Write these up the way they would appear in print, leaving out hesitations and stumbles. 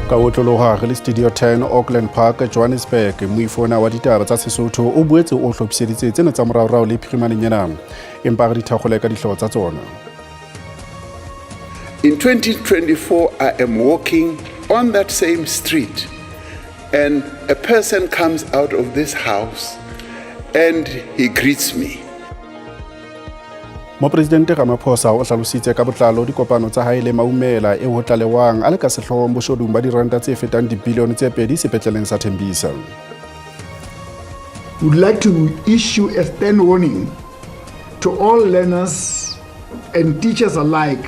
Ka otloloha re le Studio 10 Auckland Park, Johannesburg, moifona wa ditaba tsa Sesotho o boetse o hlophiseditse tsena tsa moraorao le phirimaneng ena. Empa re di thakgole ka dihlooho tsa tsona. In 2024, I am walking on that same street and a person comes out of this house and he greets me. Mopresidente Ramaphosa o hlalositse ka botlalo dikopano tsa hae le Maumela eo ho tlalewang a le ka sehloohong boshodung ba diranta tse fetang dibilione tse pedi sepetleleng sa Tembisa. Would like to issue a stern warning to all learners and teachers alike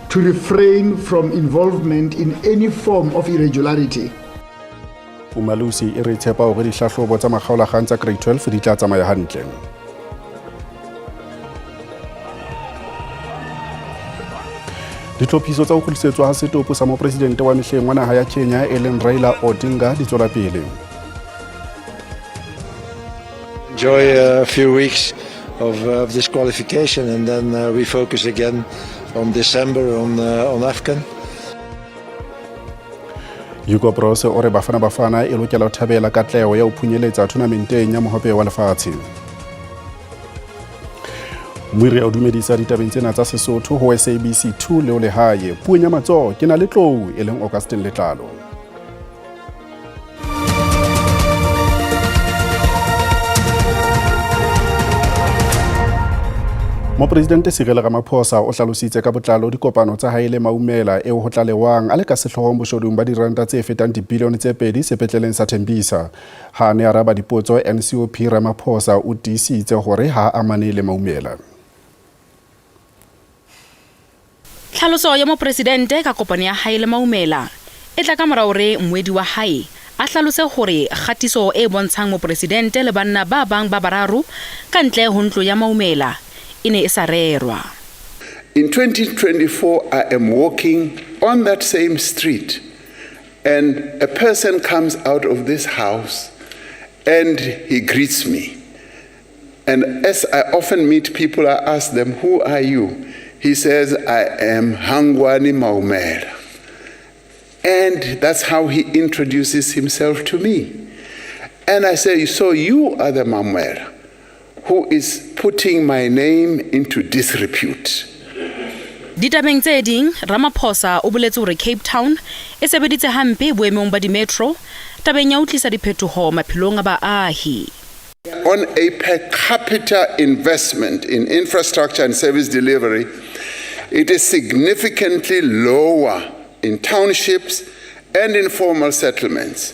to refrain from involvement in any form of irregularity. Umalusi e re tshepa hore dihlahlobo tsa makgaolakgang tsa grade 12 di tla tsamaya hantle. Ditlhophiso tsa ho kgutlisetswa ha setopo sa mopresidente wa mehleng wa naha ya Kenya e leng Raila Odinga di tswela pele. Enjoy a few weeks of this qualification and then we focus again on December on AFCON. Hugo Broos o re Bafana Bafana e lokela ho thabela katleho ya ho phunyeletsa tournamenteng ya mohope wa lefatshe. Moiri o dumedisa ditabeng tsena tsa Sesotho ho SABC 2 leo lehae. Puong ya matsoho ke na le tlou e leng Augustine Letlalo. Mopresidente Cyril Ramaphosa o hlalositse ka botlalo dikopano tsa hae le Maumela eo ho tlalewang a le ka sehloohong boshodung ba diranta tse fetang dibilione tse pedi sepetleleng sa Tembisa. Ha a ne araba dipotso NCOP Ramaphosa o tiisitse hore ha a amane le Maumela. Tlhaloso ya mopresidente ka kopano ya hae le Maumela e tla ka mora hore mmuedi wa hae a hlalose hore kgatiso e bontshang mopresidente le banna ba bang ba bararo ka ntle ho ntlo ya Maumela e ne e sa rerwa. In 2024, I am walking on that same street and a person comes out of this house and he greets me. And as I often meet people, I ask them, who are you? He says, I am Hangwani Maumela. And that's how he introduces himself to me. And I say, so you are the Maumela who is putting my name into disrepute. Ditabeng tse ding, Ramaphosa o boletse hore Cape Town e sebeditse hampe boemong ba di-metro tabeng ya ho tlisa diphetoho maphelong a baahi. On a per capita investment in infrastructure and service delivery, it is significantly lower in townships and informal settlements.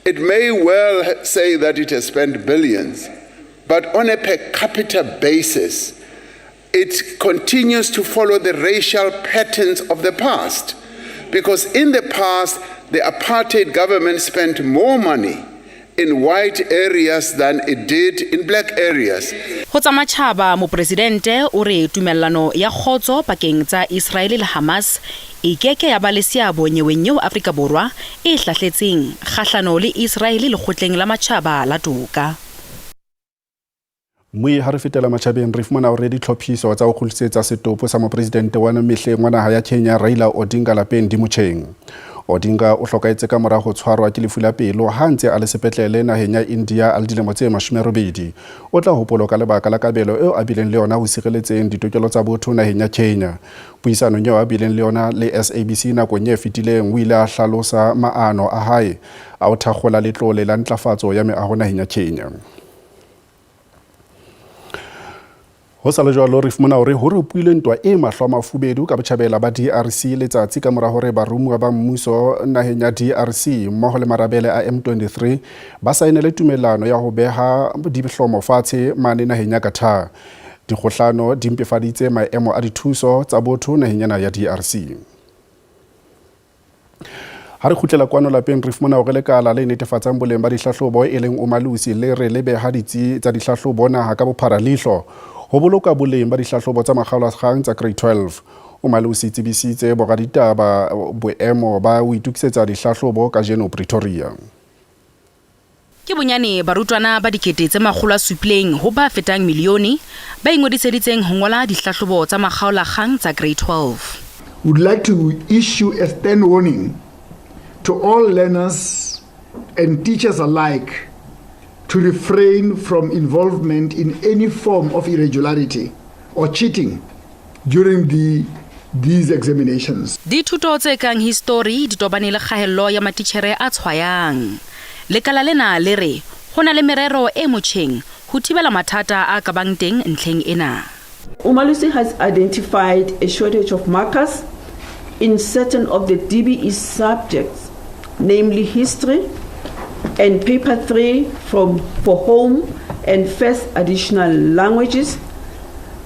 It may well say that it has spent billions, but on a per capita basis, it continues to follow the racial patterns of the past. Because in the past, the apartheid government spent more money in white areas than it did in black areas. Ho tsa matjhaba, mopresidente o re tumellano ya kgotso pakeng tsa Israel le Hamas e keke ya ba le seabo nyeweng eo Afrika Borwa e hlahletseng kgahlano le Israel lekgotleng la matjhaba la toka. Mmui ha re fetela matjhabeng re fumana hore ditlhophiso tsa ho kgutlisetsa setopo sa mopresidente wa mehleng wa naha ya Kenya Raila Odinga lapeng di motjheng. Odinga o hlokahetse ka mora ho tshwarwa ke lefu la pelo ha ntse a le sepetlele naheng ya India a le dilemo tse 80. O tla hopolwa ka lebaka la kabelo eo a bileng le yona ho sireletseng ditokelo tsa botho naheng ya Kenya. Puisanong eo a bileng le yona le SABC nakong e fetileng o ile a hlalosa maano a hae a ho thakgola letlole la ntlafatso ya meaho naheng ya Kenya. Ho sa le jwalo re fumana hore ho ropuilwe ntwa e mahlo a mafubedu ka botjhabela ba DRC letsatsi ka mora hore baromuwa ba mmuso naheng ya DRC mmoho le marabele a M23 ba saenele tumellano ya ho beha dihlomo fatshe mane naheng ya Qatar. Dikgohlano di mpefaditse maemo a dithuso tsa botho naheng ena ya DRC. Ha re kgutlela kwano lapeng re fumana hore lekala le netefatsang boleng ba dihlahlobo e leng Umalusi le re le beha ditsi tsa dihlahlobo naha ka bophara leihlo ho boloka boleng ba dihlahlobo tsa makgaolakgang tsa grade 12. Umalusi tsebisitse boraditaba boemo ba ho itokisetsa dihlahlobo kajeno Pretoria. Ke bonyane barutwana ba 700,000 ho ba fetang milione ba ingodiseditseng ho ngola dihlahlobo tsa makgaolakgang tsa grade 12. Would like to issue a stern warning to all learners and teachers alike to refrain from involvement in any form of irregularity or cheating during these examinations. Dithuto tse kang history di tobane le kgaello ya matitjhere a tshwayang. Lekala lena le re ho na le merero e motjheng ho thibela mathata a ka bang teng ntlheng ena. Umalusi has identified a shortage of markers in certain of the DBE subjects, namely history and paper 3 for home and first additional languages,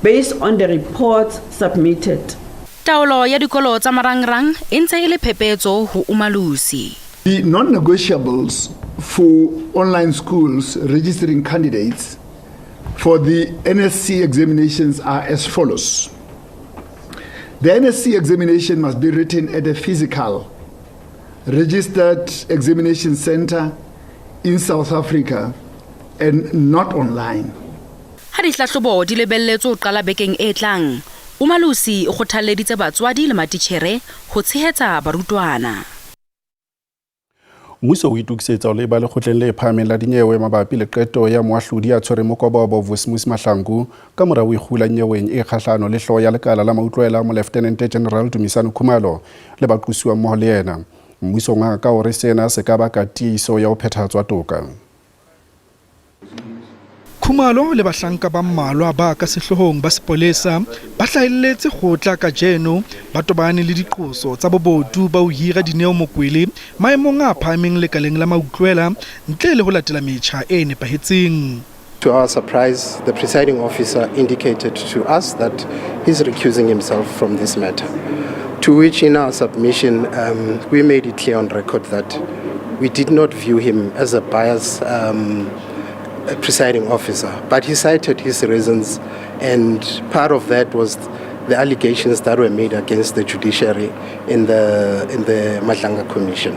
based on the reports submitted. Taolo ya dikolo tsa marangrang e ntse e le phephetso ho Umalusi. The non-negotiables for online schools registering candidates for the NSC examinations are as follows. The NSC examination must be written at a physical, registered examination center in South Africa and not online. Ha dihlahlobo di lebelletswe ho qala bekeng e tlang, Umalusi o kgothalleditse batswadi le matitjhere ho tshehetsa barutwana. Mmuso o itokisetsa ho leba lekgotleng le phahameng la dinyewe mabapi le qeto ya moahlodi ya tshwereng mokobobo Vusimuzi Mahlangu ka mora ho ikgula nyeweng e kgahlano le hlooho ya lekala la mautlwela Moleftенente General Dumisani Khumalo le baqosuwa mmoho le yena. Mmuso o nka ka hore sena se ka baka tiiso ya ho phethahatswa toka. Khumalo le bahlanka ba mmalwa ba ka sehloohong ba sepolesa ba hlahelletse kgotla kajeno ba tobane le diqoso tsa bobodu ba ho hira Dineo Mokwele maemong a phahameng lekaleng la mautlwela ntle le ho latela metjha e nepahetseng. To our surprise, the presiding officer indicated to us that he's recusing himself from this matter. To which in our submission, we made it clear on record that we did not view him as a biased presiding officer, but he cited his reasons, and part of that was the allegations that were made against the judiciary in the Madlanga Commission.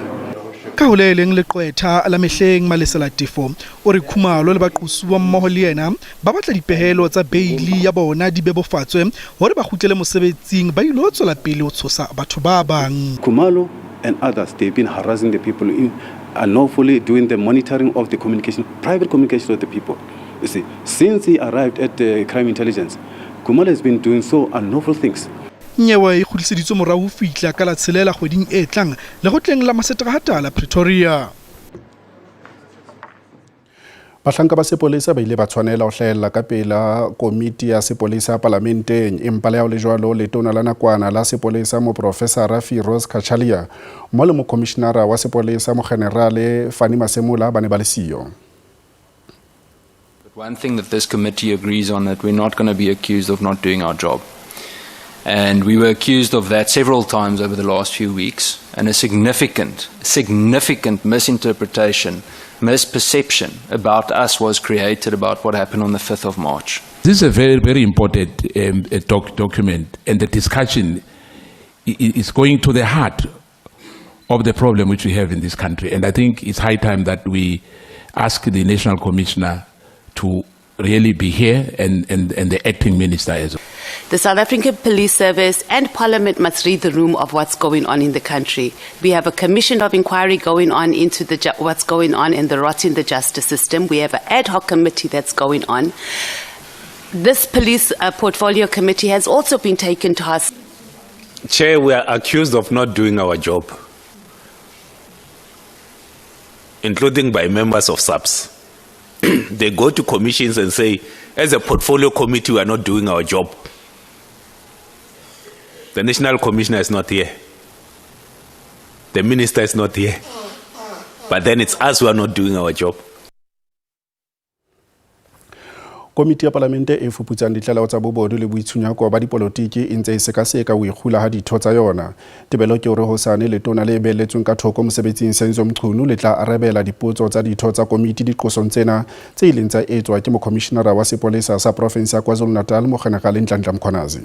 Ka ho le leng leqwetha la mehleng Malesela Tefo o re Khumalo le baqosuwa mmoho le yena ba batla dipehelo tsa beili ya bona di bebofatswe hore ba kgutlele mosebetsing ba ilo tswela pele ho tshosa batho ba bang. Khumalo and others, they've been harassing the people in unlawfully doing the monitoring of the communication, private communication of the people. You see, since he arrived at the crime intelligence, Khumalo has been doing so unlawful things. Nyewe e kgutliseditswe morao ho fihla ka la 6 kgweding e tlang lekgotleng la Maseterata la Pretoria. Bahlanka ba sepolesa ba ile ba tshwanela ho hlahella ka pela komiti ya sepolesa palamenteng, empa le ha ho le jwalo letona la nakwana la sepolesa moprofesara Firoz Cachalia mmoho le mokomishinara wa sepolesa mokgenerale Fannie Masemola ba ne ba le siyo. But one thing that this committee agrees on, that we're not going to be accused of not doing our job. And we were accused of that several times over the last few weeks, and a significant misinterpretation, misperception about us was created about what happened on the 5th of March. This is a very, very important document, and the discussion is going to the heart of the problem which we have in this country. And I think it's high time that we ask the National Commissioner to really be here and the acting minister as well. The South African Police Service and Parliament must read the room of what's going on in the country. We have a commission of inquiry going on into the what's going on in the rot in the justice system. We have an ad hoc committee that's going on. This police portfolio committee has also been taken to us. Chair, we are accused of not doing our job, including by members of SAPS. They go to commissions and say, as a portfolio committee, we are not doing our job. The National Commissioner is not here. The minister is not here. But then it's us who are not doing our job. Komiti ya palamente e fuputsang ditlaleho tsa bobodu le boitshunyako ba dipolotiki e ntse e sekaseka ho ikgula ha ditho tsa yona. Tebelo ke hore hosane letona le behelletsweng ka thoko mosebetsing Senzo Mchunu le tla arabela dipotso tsa ditho tsa komiti diqosong tsena tse ileng tsa etswa ke mokhomishenara wa sepolesa sa province ya KwaZulu-Natal Mokgenerale Nhlanhla Mkhwanazi.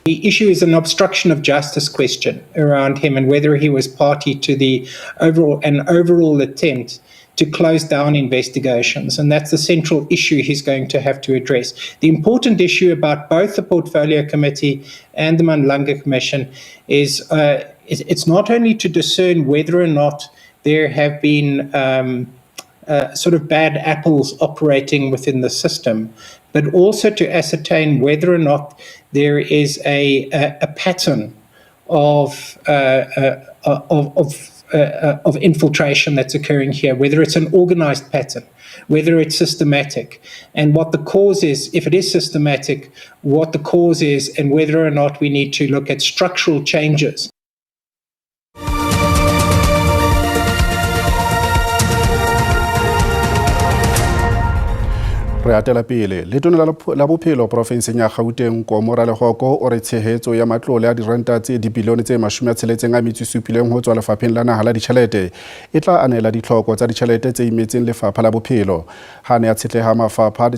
The issue is an obstruction of justice question around him and whether he was party to the overall attempt to close down investigations. And that's the central issue he's going to have to address. The important issue about both the Portfolio Committee and the Madlanga Commission is It's not only to discern whether or not there have been sort of bad apples operating within the system, but also to ascertain whether or not there is a pattern of infiltration that's occurring here, whether it's an organized pattern, whether it's systematic, and what the cause is, if it is systematic, what the cause is, and whether or not we need to look at structural changes. Re atela pele letona la bophelo profenseng ya Gauteng Nkomo Ralehoko o re tshehetso ya matlole a diranta tse dibilione tse 67 ho tswa lefapheng la naha la ditjhelete e tla anela ditlhoko tsa ditjhelete tse imetseng lefapha la bophelo. Ha ne a tshetleha mafapha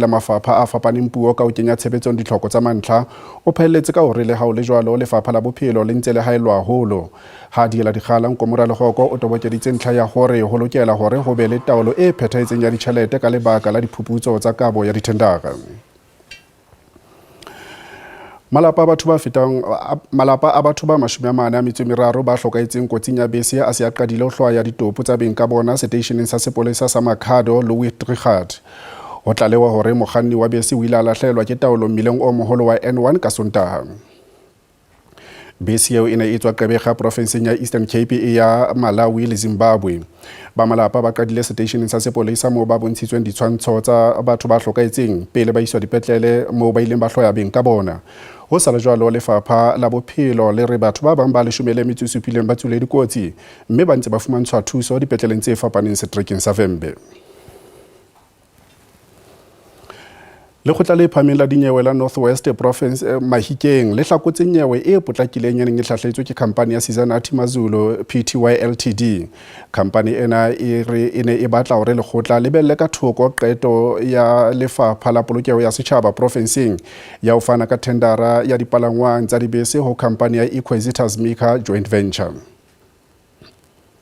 mafapha a fapaneng puo ka ho kenya tshebetsong ditlhoko tsa mantlha, o phehelletse ka hore le ha o le jwalo lefapha la bophelo le ntse le haellwa haholo. Ha diela dikgala Nkomo Ralehoko o tobokeditse ntlha ya hore ho lokela hore ho be le taolo e phethahetseng ya ditjhelete ka lebaka la diphuputso tsa kabo ya dithendara. Malapa a batho ba 43 ba hlokahetseng kotsing ya bese a se a qadile ho hlwaya ditopo tsa beng ka bona seteisheneng sa sepolesa sa Makhado Louis Trichardt. Ho tlalewa hore mokganni wa bese o ile a lahlehelwa ke taolo mmileng o moholo wa N1 ka Sontaha. Bese eo e ne e tswa Gqeberha profenseng ya Eastern Cape e ya Malawi le Zimbabwe. Ba malapa ba qadile seteisheneng sa sepolesa moo ba bontshitsweng ditshwantsho tsa batho ba hlokahetseng pele ba iswa dipetlele moo ba ileng ba hloya beng ka bona. Ho sa le jwalo lefapha la bophelo le re batho ba bang ba 17 ba tswile dikotsi mme ba ntse ba fumantshwa thuso dipetleleng tse fapaneng seterekeng sa Vhembe. Lekgotla le phahameng la dinyewe la North West Province Mahikeng le hlakotse nyewe e potlakileng e neng e hlahletswe ke khampani ya Sizanathi Mazulu Pty Ltd. Khampani ena e re e ne e batla hore lekgotla le belle ka thoko qeto ya lefapha la polokeho ya setjhaba profenseng ya ho fana ka thendara ya dipalangwang tsa dibese ho khampani ya Equazitas Mika Joint Venture.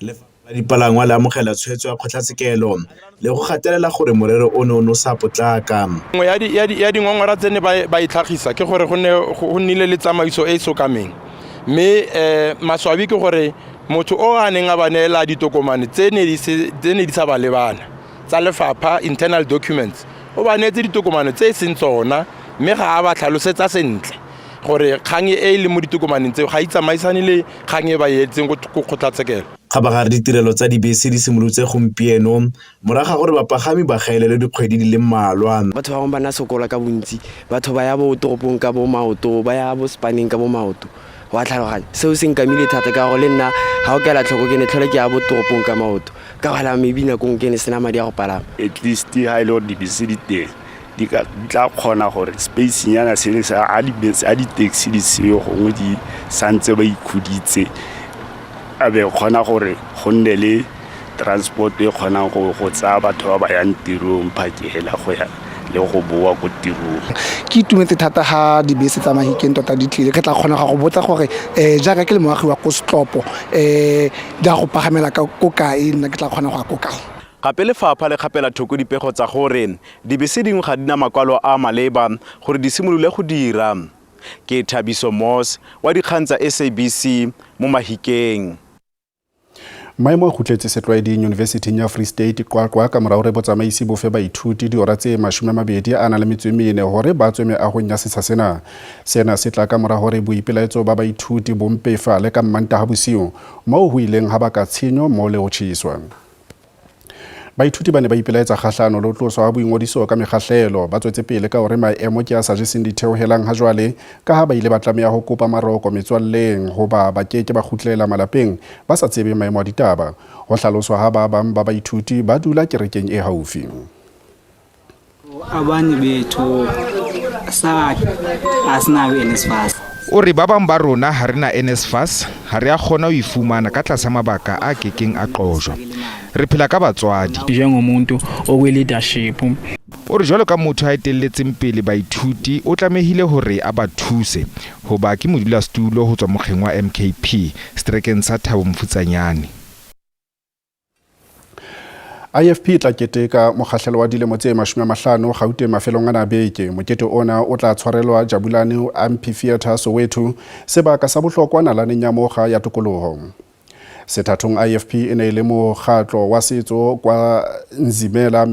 La dipalangwa le amogela tshwetso ya kgotlatshekelo le go gatelela gore morero ono o ne o sa potlaka. Nngwe ya dingongora tse ne ba e tlhagisa ke gore go nnile le tsamaiso e e sokameng, mme maswabi ke gore motho o a neng a ba neela ditokomane tse ne di sa ba lebana tsa lefapha internal documents, o ba neetse ditokomane tse e seng tsona mme ga a ba tlhalosetsa sentle gore kgang e leng mo ditokomaneng tseo ga e tsamaisane le kgang e ba e etseng ko kgotlatshekelo. Kgabagare ditirelo tsa dibese di simolotse gompieno morago ga gore bapagami ba gaelelwe dikgwedi di le mmalwa. Batho ba bangwe ba na sokola ka bontsi, batho ba ya bo toropong ka bo maoto, ba ya bo spaneng ka bo maoto. Wa tlhaloganya seo se nkamile thata ka gore le nna ga o kela tlhoko ke ne tlhole ke ya bo toropong ka maoto ka gala maybe nakong ke ne sena madi a go palama. At least ha e le gore dibese di teng di tla kgona gore space nyana se le sa a di-taxi di seo gongwe di santse ba ikhuditse, a be kgona gore go nne le transport e kgonang go tsaya batho ba ba yang tirong phakela go ya le go boa ko tirong. Ke itumetse thata ga dibese tsa Mahikeng tota di tlile, ke tla kgona go botsa gore jaaka ke le moagi wa ko Setlopo di a go pagamela ko kae, nna ke tla kgona go ya ko kae. Gape lefapha le kgapela thoko dipego tsa gore dibese dingwe ga di na makwalo a maleba gore di simolole go dira. Ke Thabiso Moss wa dikgang tsa SABC mo Mahikeng. Maemo a kgutletse setlwaeding University ya Free State Qwaqwa ka mora hore botsamaisi bo fe baithuti diora tse 24 hore ba tswe meahong ya setsha sena. Sena se tla ka mora hore boipelaetso ba baithuti bo mpefale ka Mmantaha bosiu moo ho ileng ha baka tshenyo mo le ho tjheswa. Baithuti ba ne ba ipelaetsa kgahlano le ho tloswa ha boingodiso ka mekgahlelo. Ba tswetse pele ka hore maemo ke a sa jeseng ditheohelang ha jwale ka ha ba ile ba tlameha ho kopa maroko metswalleng hoba ba ke ke ba kgutlela malapeng ba sa tsebe maemo a ditaba. Ho hlaloswa ha ba bang ba baithuti ba dula kerekeng e haufi. Abanye bethu sa asinayo NSFAS. O re ba bang ba rona ha re na NSFAS, ha re a kgona ho e fumana ka tlasa mabaka a kekeng a qojwa. Re phela ka batswadi. Njengomuntu okwi-leadership. O re jwalo ka motho a etelletseng pele baithuti, o tlamehile hore a ba thuse hoba ke modulasetulo ho tswa mokgeng wa MKP seterekeng sa Thabo Mofutsanyane. IFP e tla keteka mokgahlelo wa dilemo tse 50 Gauteng mafelong ana a beke. Mokete ona o tla tshwarelwa Jabulani Amphitheatre Soweto, sebaka sa bohlokwa nalaneng ya mokga ya tokoloho. Sethathong IFP e ne e le mokgatlo wa setso kwa Nzimela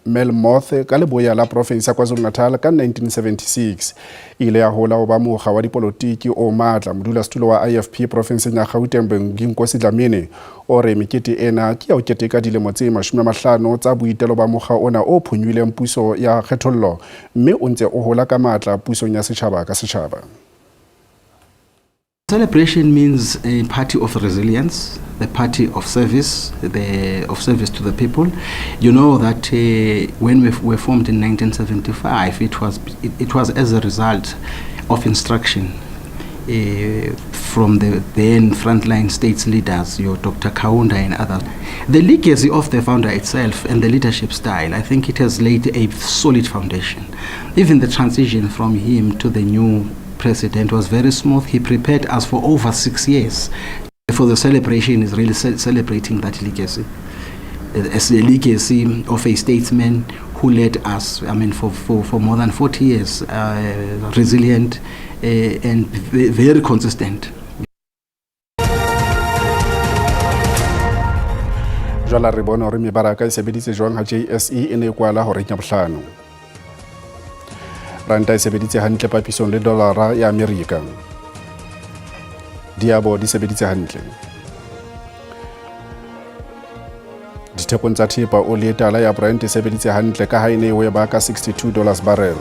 Melmoth ka leboya la profensi ya KwaZulu-Natal ka 1976. E ile ya hola ho ba mokga wa dipolotiki o matla. Modulasetulo wa IFP profenseng ya Gauteng Bonginkosi Dlamini o re mekete ena ke ya ho keteka dilemo tse 50 tsa boitelo ba mokga ona o phonyohileng puso ya kgethollo mme o ntse o hola ka matla pusong ya setjhaba ka setjhaba. Celebration means a party of resilience, the party of service, the of service to the people. You know that when we were formed in 1975, it was as a result of instruction from the then frontline states leaders, your Dr. Kaunda and others. The legacy of the founder itself and the leadership style, I think it has laid a solid foundation. Even the transition from him to the new president was very smooth. He prepared us for over 6 years. For the celebration is really celebrating that legacy. As the legacy of a statesman who led us, for more than 40 years, resilient and very consistent. Jwale re bone hore mebaraka e sebeditse jwang ha JSE e ne e kwala horeng ya bohlano. Ranta e sebeditse hantle papisong le dollara ya Amerika. Diabo di sebeditse hantle. Dithekong tsa thepa oli e tala ya Brent e sebeditse hantle ka ha e ne e weba ka $62 barrel.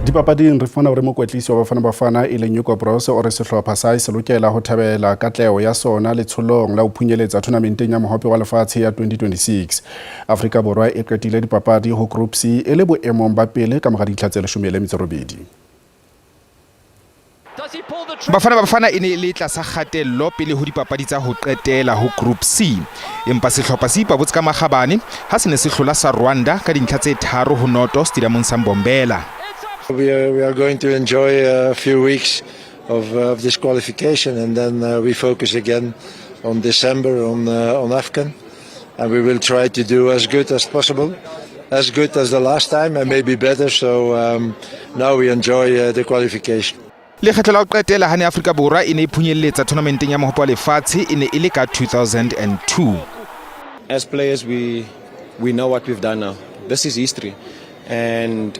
Dipapading re fumana hore mokwetlisi wa Bafana Bafana e leng Hugo Broos o re sehlopha sa hae se lokela ho thabela katleho ya sona letsholong la ho phunyeletsa tournamenteng ya Mohope wa Lefatshe ya 2026. Afrika Borwa e qetile dipapadi ho Group C e le boemong ba pele ka mora dintlha tse 18. Bafana Bafana e ne e le tlasa kgatello pele ho dipapadi tsa ho qetela ho Group C. Empa sehlopha se ipabotse ka makgabane ha se ne se hlola sa Rwanda ka dintlha tse 3-0 stadiumong sa Mbombela. We are going to enjoy a few weeks of this qualification, and then we focus again on December on AFCON, and we will try to do as good as possible, as good as the last time, and maybe better. So now we enjoy the qualification. Lekgetlo la ho qetela ha ne Afrika Borwa e ne e phunyelletsa tournamenteng ya Mohope wa Lefatshe e ne e le ka 2002. As players, we know what we've done now. This is history, and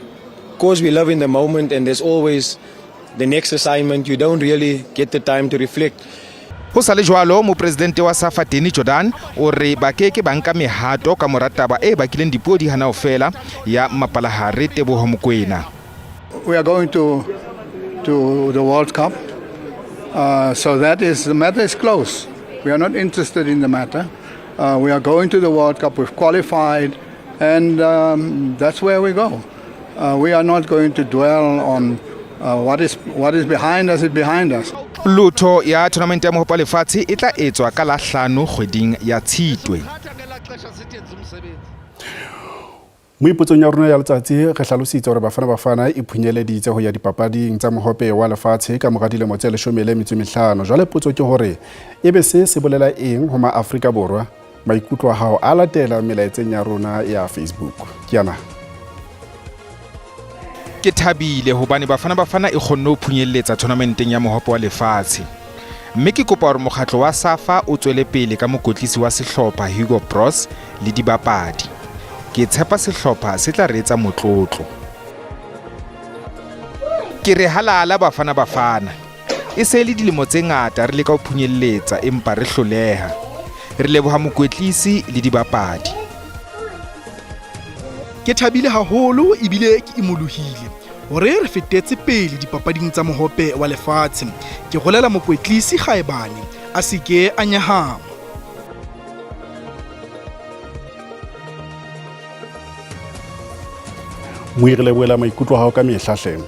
because we live in the moment and there's always the next assignment, you don't really get the time to reflect. Ho sa le jwalo, mopresidente wa SAFA Danny Jordaan o re ba ke ke ba nka mehato ka mora taba e bakileng dipuo di hana ho fela ya Mapalahare Teboho Mokoena. We are going to the World Cup, so that is, the matter is closed. We are not interested in the matter. We are going to the World Cup, we've qualified, and that's where we go. We are not going to dwell on what is behind us is behind us. Lotho ya tournament ya Mohope wa Lefatshe e tla etswa ka la 5 kgweding ya Tshitwe. Moipotsong ya rona ya letsatsi re hlalositse hore Bafana Bafana e phunyeleditse ho ya dipapading tsa Mohope wa Lefatshe ka mora dilemo tse 15. Jwale potso ke hore ebe se se bolela eng ho ma-Afrika Borwa? Maikutlo a hao a latela melaetseng ya rona ya Facebook. Ke ana. Ke thabile hobane Bafana Bafana e kgonne ho phunyelletsa tournamenteng ya Mohope wa Lefatshe. Mme ke kopa hore mokgatlo wa SAFA o tswele pele ka mokwetlisi wa sehlopha Hugo Broos le dibapadi. Ke tshepa sehlopha se tla re etsa motlotlo. Ke re halala Bafana Bafana. E se le dilemo tse ngata re leka ho phunyelletsa empa re hloleha. Re leboha mokwetlisi le dibapadi. Ke thabile haholo ebile ke imolohile hore re fetetse pele dipapading tsa Mohope wa Lefatshe. Ke rolela mokwetlisi Kgaebane a se ke a nyahama. Moi re lebohela maikutlo a hao ka mehla hle.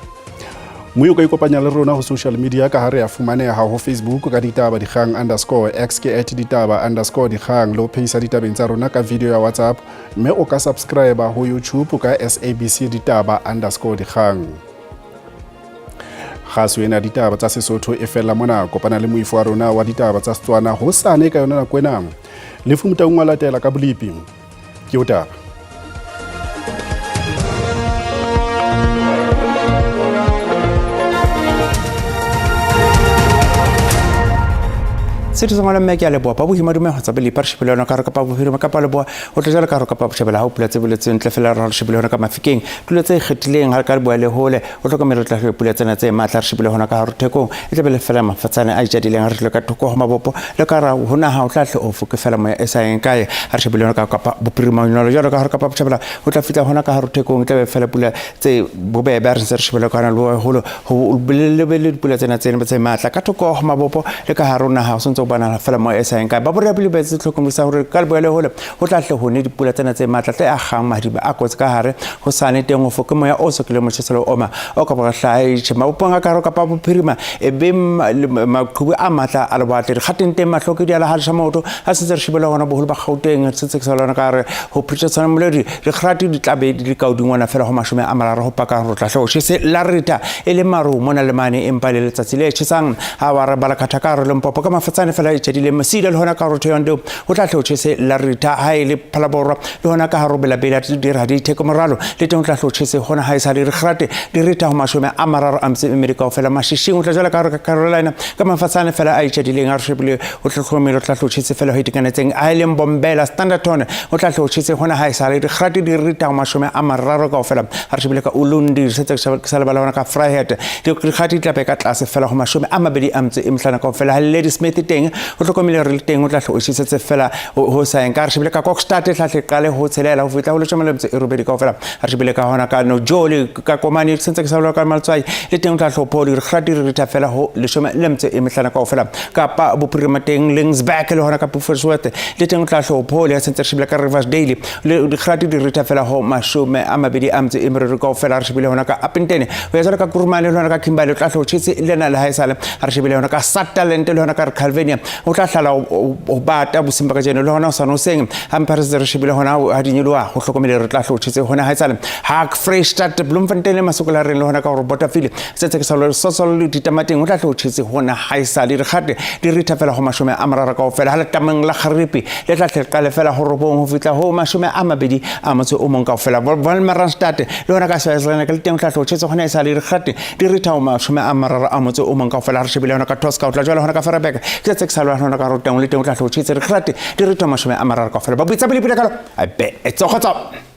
Moi o ka ikopanya le rona ho social media ka ha re a fumaneha ho Facebook ka ditaba dikgang underscore X ke at ditaba underscore dikgang, le ho phehisa ditabeng tsa rona ka video ya WhatsApp, mme o ka subscribe ho YouTube ka SABC ditaba underscore dikgang. Kgaso ena ya ditaba tsa Sesotho e fella mona. Kopana le moifo wa rona wa ditaba tsa Setswana hosane ka yona nako ena. Lefu Motaung wa latela ka bolipi. Ke o taba. Setho sa ngwala mme ke a leboa ba bohima dumego tsa belepa re shebile yona ka re kapa bophirima kapa leboa o tla jalo ka re kapa botjhabela ha o pula tse boletsweng ntle fela re shebile yona ka mafikeng tulo tse ikgethileng ha re ka leboa le hole o hlokomele o tla hlwe pula tsena tse matla re shebile hona ka hare thekong e tla be le fela mafatshane a itjadileng re tlile ka thoko ho mabopo le ka ra ho naha o tla hle o foke fela moya e sa yeng kae ha re shebile yona ka kapa bophirima jalo jalo ka hare kapa botjhabela o tla fihla hona ka hare thekong e tla be fela pula tse bobebe re ntse re shebile ka hona le holo ho lebele dipula tsena tse tse matla ka thoko ho mabopo le ka hare ho naha ho sentse ho bonahala fela mo e sa yeng kae. Ba borapeli ba etse tlhokomedisa hore ka leboya le hole ho tla hle ho ne dipula tsena tse matla tse akgang madiba a kotsi ka hare ho sane teng ho foke moya o sokileng motjheso le oma o ka borahlae mabopong a ka hare kapa bophirima e be maqhubu a matla a lewatle dikgateng teng mahloke di a lehalesha maoto a sentse re shebile hona boholo ba Gauteng sentse ke sa lona ka hare ho Pretoria tshwana moledi dikgati di tla be di le ka hodingwana fela ho 30 ho paka hore tla hle ho tjhese la retha e le maru mona le mane empa le letsatsi le tjhesang ha wa re bala khatha ka hare Limpopo ka mafatsane fela e tjhadile Mosida le hona ka hare Thohoyandou ho tla hle ho tjhese la retha ha e le Phalaborwa le hona ka hare Belabela di ra di theko moralo le teng ho tla hle ho tjhese hona ha e sa le dikgate di retha ho 34 kaofela Mashishing ho tla jwala ka hare Carolina ka mafatsane fela a itjhadileng a re shebile ho tlhokomelo tla hle ho tjhese fela ho itekanetseng a e leng Bombela Standerton ho tla hle ho tjhese hona ha e sa le dikgate di retha ho 30 kaofela ha re shebile ka Ulundi re setse ke sa lebala hona ka Vryheid dikgate di tla be ka tlase fela ho 25 kaofela ha Ladysmith teng ho hlokomele re le teng ho tla hle o tjhesetse fela ho sa yeng ka re shebile ka Kokstad tla hle qale ho tshelela ho fihla ho 18 kaofela ha re shebile ka hona ka Nojoli ka Komani sentse ke sa boloka ka Maltswai le teng ho tla hle ho phodi dikgate di retha fela ho 15 kaofela kapa bophirima teng Lingsburg le hona ka Beaufort le teng ho tla hle ho pholi ha sentse re shebile ka Riversdale le dikgate di retha fela ho 23 kaofela re shebile hona ka Upington ho ya jwalo ka Kurumane le hona ka Kimberley o tla hle ho tjhese le na le ha esale ha re shebile hona ka Sutherland le hona ka Calvinia o tla hlala ho bata bosing ba kajeno le hona ho sane hoseng ha mpa re setse re shebile hona ha di nyoloha ho hlokomele re tla hle ho tjhese hona ha esale ha Freystata Bloemfontein le Masokola reng le hona ka hore Botafile setse ke sa le sosol le ditamateng o tla hle ho tjhese hona ha esale dikgate di ritha fela ho 30 kaofela ha letameng la Kgaripi le tla hle qale fela ho 9 ho fihla ho 21 kaofela Wolmaransstad le hona ka Swaziland le teng o tla hle ho tjhese hona esale dikgate di ritha ho 31 kaofela ha re shebile hona ka Tosca o tla jwala hona ka Fereberg ke tse ke sa lwana hona ka Roteng le teng o tla hle ho tjhese dikgate di ritha ho 30 kaofela ba boitsa pele pele kalo a be e tsogotso.